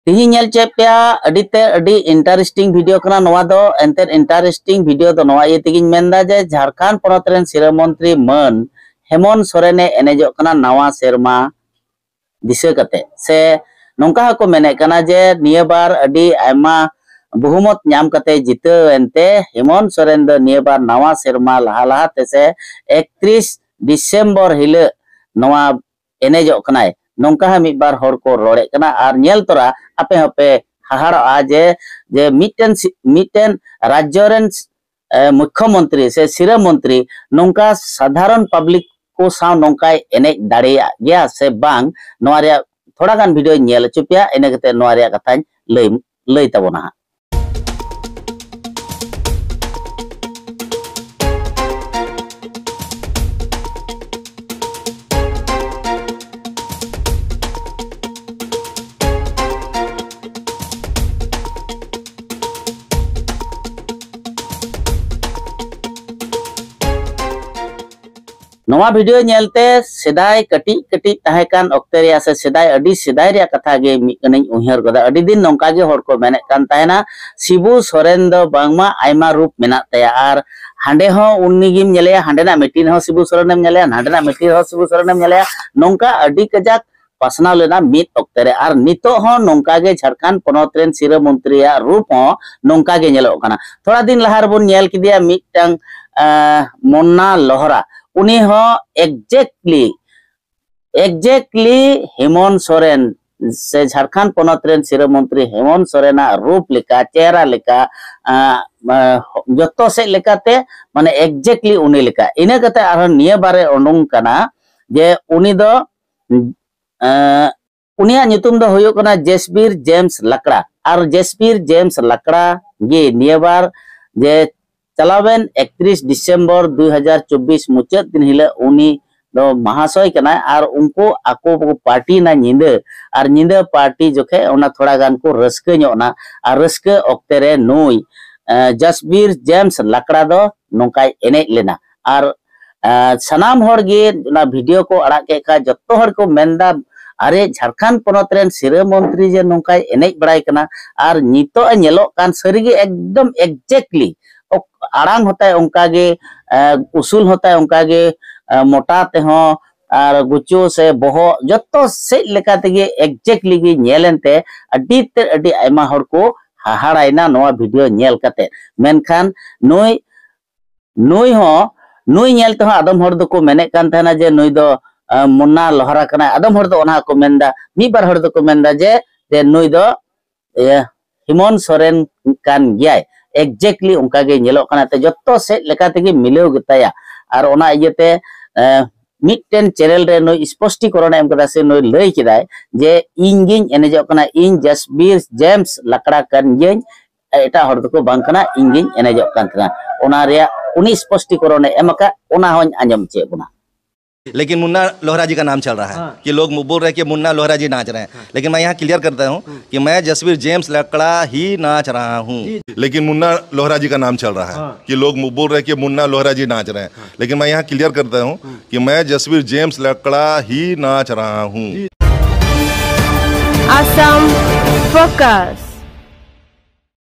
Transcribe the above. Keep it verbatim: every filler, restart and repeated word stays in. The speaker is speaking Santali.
ᱛᱤᱦᱤᱧ ᱧᱮᱞ ᱪᱮᱫ ᱯᱮᱭᱟ, ᱟᱹᱰᱤ ᱛᱮ ᱟᱹᱰᱤ interesting video ᱠᱟᱱᱟ ᱱᱚᱣᱟ ᱫᱚ᱾ ᱮᱱᱛᱮᱫ interesting video ᱫᱚ ᱱᱚᱣᱟ ᱤᱭᱟᱹ ᱛᱮᱜᱤᱧ ᱢᱮᱱᱫᱟ ᱡᱮ ᱡᱷᱟᱲᱠᱷᱚᱸᱰ ᱯᱚᱱᱚᱛ ᱨᱮᱱ ᱥᱤᱨᱟᱹ ᱢᱚᱱᱛᱨᱤ ᱢᱟᱹᱱ ᱦᱮᱢᱚᱱᱛ ᱥᱚᱨᱮᱱᱮ ᱮᱱᱮᱡᱚᱜ ᱠᱟᱱᱟ ᱱᱟᱣᱟ ᱥᱮᱨᱢᱟ ᱫᱤᱥᱟᱹ ᱠᱟᱛᱮ᱾ ᱥᱮ ᱱᱚᱝᱠᱟ ᱦᱚᱸᱠᱚ ᱢᱮᱱᱮᱫ ᱠᱟᱱᱟ ᱡᱮ ᱱᱤᱭᱟᱹ ᱵᱟᱨ ᱟᱹᱰᱤ ᱟᱭᱢᱟ ᱵᱚᱦᱩᱢᱚᱛ ᱧᱟᱢ ᱠᱟᱛᱮ ᱡᱤᱛᱟᱹᱣ ᱮᱱᱛᱮ ᱦᱮᱢᱚᱱᱛ ᱥᱚᱨᱮᱱ ᱫᱚ ᱱᱤᱭᱟᱹ ᱵᱟᱨ ᱱᱟᱣᱟ ᱥᱮᱨᱢᱟ ᱞᱟᱦᱟ ᱞᱟᱦᱟ ᱛᱮ ᱥᱮ ᱮᱠᱛᱨᱤᱥ ᱰᱤᱥᱮᱢᱵᱚᱨ ᱦᱤᱞᱳᱜ ᱱᱚᱣᱟ ᱮᱱᱮᱡᱚᱜ ᱠᱟᱱᱟᱭ, ᱱᱚᱝᱠᱟ ᱦᱚᱸ ᱢᱤᱫ ᱵᱟᱨ ᱦᱚᱲ ᱠᱚ ᱨᱚᱲᱮᱫ ᱠᱟᱱᱟ᱾ ᱟᱨ ᱧᱮᱞ ᱛᱚᱨᱟ ᱟᱯᱮ ᱦᱚᱸᱯᱮ ᱦᱟᱦᱟᱲᱚᱜᱼᱟ ᱡᱮ, ᱡᱮ ᱢᱤᱫᱴᱮᱱ ᱥᱤ-, ᱢᱤᱫᱴᱮᱱ ᱨᱟᱡᱽᱡᱚ ᱨᱮᱱ, ᱮ, ᱢᱩᱠᱠᱷᱚ ᱢᱚᱱᱛᱨᱤ ᱥᱮ ᱥᱤᱨᱟᱹ ᱢᱚᱱᱛᱨᱤ ᱱᱚᱝᱠᱟ ᱥᱟᱫᱷᱟᱨᱚᱱ ᱯᱟᱵᱽᱞᱤᱠ ᱠᱚ ᱥᱟᱶ ᱱᱚᱝᱠᱟᱭ ᱮᱱᱮᱡ ᱫᱟᱲᱮᱭᱟᱜ ᱜᱮᱭᱟ ᱥᱮ ᱵᱟᱝ, ᱱᱚᱣᱟ ᱨᱮᱭᱟᱜ ᱛᱷᱚᱲᱟ ᱜᱟᱱ video ᱧᱮᱞ ᱦᱚᱪᱚ ᱯᱮᱭᱟ, ᱤᱱᱟᱹ ᱠᱟᱛᱮ ᱱᱚᱣᱟ ᱨᱮᱭᱟᱜ ᱠᱟᱛᱷᱟᱧ ᱞᱟᱹᱭ, ᱞᱟᱹᱭ ᱛᱟᱵᱚᱱᱟ ᱦᱟᱸᱜ᱾ ᱱᱚᱣᱟ video ᱧᱮᱞᱛᱮ ᱥᱮᱫᱟᱭ ᱠᱟᱹᱴᱤᱡ ᱠᱟᱹᱴᱤᱡ ᱛᱟᱦᱮᱸ ᱠᱟᱱ ᱚᱠᱛᱮ ᱨᱮᱭᱟᱜ ᱥᱮ ᱥᱮᱫᱟᱭ, ᱟᱹᱰᱤ ᱥᱮᱫᱟᱭ ᱨᱮᱭᱟᱜ ᱠᱟᱛᱷᱟ ᱜᱮ ᱢᱤᱫ ᱠᱟᱹᱱᱟᱹᱧ ᱩᱭᱦᱟᱹᱨ ᱜᱚᱫᱟ᱾ ᱟᱹᱰᱤ ᱫᱤᱱ ᱱᱚᱝᱠᱟ ᱜᱮ ᱦᱚᱲ ᱠᱚ ᱢᱮᱱᱮᱫ ᱠᱟᱱ ᱛᱟᱦᱮᱱᱟ, ᱥᱤᱵᱩ ᱥᱚᱨᱮᱱ ᱫᱚ ᱵᱟᱝᱢᱟ ᱟᱭᱢᱟ ᱨᱩᱯ ᱢᱮᱱᱟᱜ ᱛᱟᱭᱟ, ᱟᱨ ᱦᱟᱸᱰᱮ ᱦᱚᱸ ᱩᱱᱤ ᱜᱮᱢ ᱧᱮᱞᱮᱭᱟ, ᱦᱟᱸᱰᱮᱱᱟᱜ ᱢᱤᱫᱴᱤᱱ ᱨᱮᱦᱚᱸ ᱥᱤᱵᱩ ᱥᱚᱨᱮᱱᱮᱢ ᱧᱮᱞᱮᱭᱟ, ᱱᱟᱸᱰᱮᱱᱟᱜ ᱢᱤᱫᱴᱤᱱ ᱨᱮᱦᱚᱸ ᱥᱤᱵᱩ ᱥᱚᱨᱮᱱᱮᱢ ᱧᱮᱞᱮᱭᱟ, ᱱᱚᱝᱠᱟ ᱟᱹᱰᱤ ᱠᱟᱡᱟᱠ ᱯᱟᱥᱱᱟᱣ ᱞᱮᱱᱟ ᱢᱤᱫ ᱚᱠᱛᱮ ᱨᱮ᱾ ᱟᱨ ᱱᱤᱛᱚᱜ ᱦᱚᱸ ᱱᱚᱝᱠᱟ ᱜᱮ ᱡᱷᱟᱲᱠᱷᱚᱸᱰ ᱯᱚᱱᱚᱛ ᱨᱮᱱ ᱥᱤᱨᱟᱹ ᱢᱚᱱᱛᱨᱤᱭᱟᱜ ᱨᱩᱯ ᱦᱚᱸ ᱱᱚᱝᱠᱟ ᱜᱮ ᱧᱮᱞᱚᱜ ᱠᱟᱱᱟ᱾ ᱛᱷᱚᱲᱟ ᱫᱤᱱ ᱞᱟᱦᱟ ᱨᱮᱵᱚᱱ ᱧᱮᱞ ᱠᱮᱫᱮᱭᱟ ᱢᱤᱫᱴᱟᱝ, ᱟᱸ, ᱢᱚᱱᱱᱟ ᱞᱚᱦᱨᱟ, ᱩᱱᱤ ᱦᱚᱸ exactly, exactly ᱦᱮᱢᱚᱱᱛ ᱥᱚᱨᱮᱱ ᱥᱮ ᱡᱷᱟᱲᱠᱷᱚᱸᱰ ᱯᱚᱱᱚᱛ ᱨᱮᱱ ᱥᱤᱨᱟᱹ ᱢᱚᱱᱛᱨᱤ ᱦᱮᱢᱚᱱᱛ ᱥᱚᱨᱮᱱᱟᱜ ᱨᱩᱯ ᱞᱮᱠᱟ, ᱪᱮᱦᱨᱟ ᱞᱮᱠᱟ, ᱟᱸ, ᱟᱸ, ᱡᱚᱛᱚ ᱥᱮᱫ ᱞᱮᱠᱟᱛᱮ, ᱢᱟᱱᱮ exactly ᱩᱱᱤ ᱞᱮᱠᱟ᱾ ᱤᱱᱟᱹ ᱠᱟᱛᱮ ᱟᱨᱦᱚᱸ ᱱᱤᱭᱟᱹ ᱵᱟᱨᱮ ᱩᱰᱩᱝ ᱠᱟᱱᱟ ᱡᱮ ᱩᱱᱤ ᱫᱚ, ᱟᱸ, ᱩᱱᱤᱭᱟᱜ ᱧᱩᱛᱩᱢ ᱫᱚ ᱦᱩᱭᱩᱜ ᱠᱟᱱᱟ ᱡᱮᱥᱵᱤᱨ ᱡᱮᱢᱥ ᱞᱟᱠᱲᱟ᱾ ᱟᱨ ᱡᱮᱥᱵᱤᱨ ᱡᱮᱢᱥ ᱞᱟᱠᱲᱟ ᱜᱮ ᱱᱤᱭᱟᱹ ᱵᱟᱨ ᱡᱮ ᱪᱟᱞᱟᱣᱮᱱ ᱮᱠᱛᱨᱤᱥ ᱰᱤᱥᱮᱢᱵᱚᱨ ᱫᱩ ᱦᱟᱡᱟᱨ ᱪᱚᱵᱵᱤᱥ ᱢᱩᱪᱟᱹᱫ ᱫᱤᱱ ᱦᱤᱞᱳᱜ ᱩᱱᱤ ᱫᱚ ᱢᱟᱦᱟᱥᱚᱭ ᱠᱟᱱᱟᱭ, ᱟᱨ ᱩᱱᱠᱩ ᱟᱠᱚ ᱠᱚ ᱯᱟᱨᱴᱤᱭᱮᱱᱟ ᱧᱤᱫᱟᱹ, ᱟᱨ ᱧᱤᱫᱟᱹ ᱯᱟᱨᱴᱤ ᱡᱚᱠᱷᱮᱡ ᱚᱱᱟ ᱛᱷᱚᱲᱟ ᱜᱟᱱ ᱠᱚ ᱨᱟᱹᱥᱠᱟᱹ ᱧᱚᱜ ᱮᱱᱟ, ᱟᱨ ᱨᱟᱹᱥᱠᱟᱹ ᱚᱠᱛᱮ ᱨᱮ ᱱᱩᱭ, ᱮ, ᱡᱟᱥᱵᱤᱨ ᱡᱮᱢᱥ ᱞᱟᱠᱲᱟ ᱫᱚ ᱱᱚᱝᱠᱟᱭ ᱮᱱᱮᱡ ᱞᱮᱱᱟ᱾ ᱟᱨ, ᱮ, ᱥᱟᱱᱟᱢ ᱦᱚᱲ ᱜᱮ ᱚᱱᱟ video ᱠᱚ ᱟᱲᱟᱜ ᱠᱮᱫ ᱠᱷᱟᱱ ᱡᱚᱛᱚ ᱦᱚᱲ ᱠᱚ ᱢᱮᱱᱫᱟ, ᱟᱨᱮ, ᱡᱷᱟᱲᱠᱷᱚᱸᱰ ᱯᱚᱱᱚᱛ ᱨᱮᱱ ᱥᱤᱨᱟᱹ ᱢᱚᱱᱛᱨᱤ ᱡᱮ ᱱᱚᱝᱠᱟᱭ ᱮᱱᱮᱡ ᱵᱟᱲᱟᱭ ᱠᱟᱱᱟ, ᱟᱨ ᱱᱤᱛᱚᱜ ᱮ ᱧᱮᱞᱚᱜ ᱠᱟᱱ ᱥᱟᱹᱨᱤᱜᱮ ᱮᱠᱫᱚᱢ exactly ᱚᱠ-, ᱟᱲᱟᱝ ᱦᱚᱸᱛᱟᱭ ᱚᱱᱠᱟᱜᱮ, ᱮ, ᱩᱥᱩᱞ ᱦᱚᱸᱛᱟᱭ ᱚᱱᱠᱟᱜᱮ, ᱮ, ᱢᱚᱴᱟ ᱛᱮᱦᱚᱸ, ᱟᱨ ᱜᱩᱪᱩ ᱥᱮ ᱵᱚᱦᱚᱜ ᱡᱚᱛᱚ ᱥᱮᱫ ᱞᱮᱠᱟ ᱛᱮᱜᱮ exactly ᱜᱮ ᱧᱮᱞ ᱮᱱᱛᱮ ᱟᱹᱰᱤ ᱛᱮᱫ ᱟᱹᱰᱤ ᱟᱭᱢᱟ ᱦᱚᱲ ᱠᱚ ᱦᱟᱦᱟᱲᱟᱭᱮᱱᱟ ᱱᱚᱣᱟ video ᱧᱮᱞ ᱠᱟᱛᱮ᱾ ᱢᱮᱱᱠᱷᱟᱱ ᱱᱩᱭ, ᱱᱩᱭ ᱦᱚᱸ, ᱱᱩᱭ ᱧᱮᱞ ᱛᱮᱦᱚᱸ ᱟᱫᱚᱢ ᱦᱚᱲ ᱫᱚᱠᱚ ᱢᱮᱱᱮᱫ ᱠᱟᱱ ᱛᱟᱦᱮᱱᱟ ᱡᱮ ᱱᱩᱭ ᱫᱚ, ᱮ, ᱢᱩᱱᱱᱟ ᱞᱳᱦᱨᱟ ᱠᱟᱱᱟᱭ, ᱟᱫᱚᱢ ᱦᱚᱲ ᱫᱚ ᱚᱱᱟ ᱠᱚ ᱢᱮᱱᱫᱟ, ᱢᱤᱫ ᱵᱟᱨ ᱦᱚᱲ ᱫᱚᱠᱚ ᱢᱮᱱᱫᱟ ᱡᱮ, ᱡᱮ ᱱᱩᱭ ᱫᱚ, ᱤᱭᱟᱹ, ᱦᱮᱢᱚᱱᱛ ᱥᱚᱨᱮᱱ ᱠᱟᱱ ᱜᱮᱭᱟᱭ᱾ Exactly ᱚᱱᱠᱟ ᱜᱮ ᱧᱮᱞᱚᱜ ᱠᱟᱱᱟ, ᱛᱮ ᱡᱚᱛᱚ ᱥᱮᱫ ᱞᱮᱠᱟ ᱛᱮᱜᱮ ᱢᱤᱞᱟᱹᱣ ᱜᱮᱛᱟᱭᱟ᱾ ᱟᱨ ᱚᱱᱟ ᱤᱭᱟᱹᱛᱮ, ᱮ, ᱢᱤᱫᱴᱮᱱ channel ᱨᱮ ᱱᱩᱭ ᱥᱯᱚᱥᱴᱤᱠᱚᱨᱚᱱᱮ ᱮᱢ ᱠᱟᱫᱟ ᱥᱮ ᱱᱩᱭ ᱞᱟᱹᱭ ᱠᱮᱫᱟᱭ ᱡᱮ, "ᱤᱧ ᱜᱤᱧ ᱮᱱᱮᱡᱚᱜ ᱠᱟᱱᱟ, ᱤᱧ ᱡᱟᱥᱵᱤᱨ ᱡᱮᱢᱥ ᱞᱟᱠᱲᱟ ᱠᱟᱱ ᱜᱤᱭᱟᱹᱧ, ᱮᱴᱟᱜ ᱦᱚᱲ ᱫᱚᱠᱚ ᱵᱟᱝ ᱠᱟᱱᱟ, ᱤᱧ ᱜᱤᱧ ᱮᱱᱮᱡᱚᱜ ᱠᱟᱱ ᱛᱟᱦᱮᱱᱟ᱾" ᱚᱱᱟ ᱨᱮᱭᱟᱜ ᱩᱱᱤ ᱥᱯᱚᱥᱴᱤᱠᱚᱨᱚᱱᱮ ᱮᱢ ᱟᱠᱟᱫ, ᱚᱱᱟ ᱦᱚᱸᱧ ᱟᱸᱡᱚᱢ ᱦᱚᱪᱚᱭᱮᱫ ᱵᱚᱱᱟ᱾ लेकिन मुन्ना लोहरा जी का नाम चल रहा है हाँ। कि लोग मु- बोल रहे हैं कि मुन्ना लोहरा जी नाच रहे हैं, लेकिन मैं यहाँ क्लियर करता हूँ कि मैं जसवीर जेम्स लकड़ा ही नाच रहा हूँ। लेकिन मुन्ना लोहरा जी का नाम चल रहा है हाँ। कि लोग मु- बोल रहे हैं कि मुन्ना लोहरा जी नाच रहे हैं, लेकिन मैं यहाँ क्लियर करता हूँ कि मैं जसवीर जेम्स लकड़ा ही नाच रहा हूँ। Assam Focus.